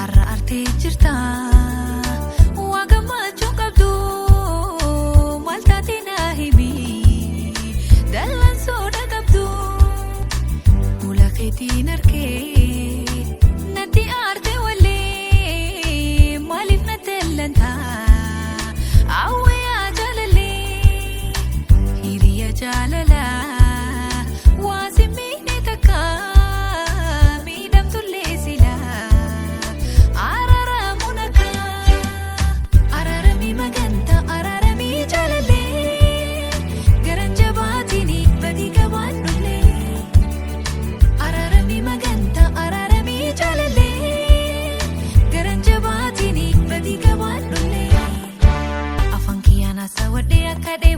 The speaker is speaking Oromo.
Arra artee jirta waa gammachuu qabdu maal taate na himi dallaan soda qabdu fuula keetiin arkee natti aarte wallee maaliif na dallanta hawwee jaalallee hiriya jaalalaa waa si miine takka miidhamtullee silaa. Araaramuun akka araaramii magantaa araaramii jaalallee garan jabaatiin badii qabaan dhullee. Araaramii magantaa araaramii jaalallee garan jabaatiin badii qabaan dhullee. Afaan kiyyaan haasawwadhee akka dheebodhee.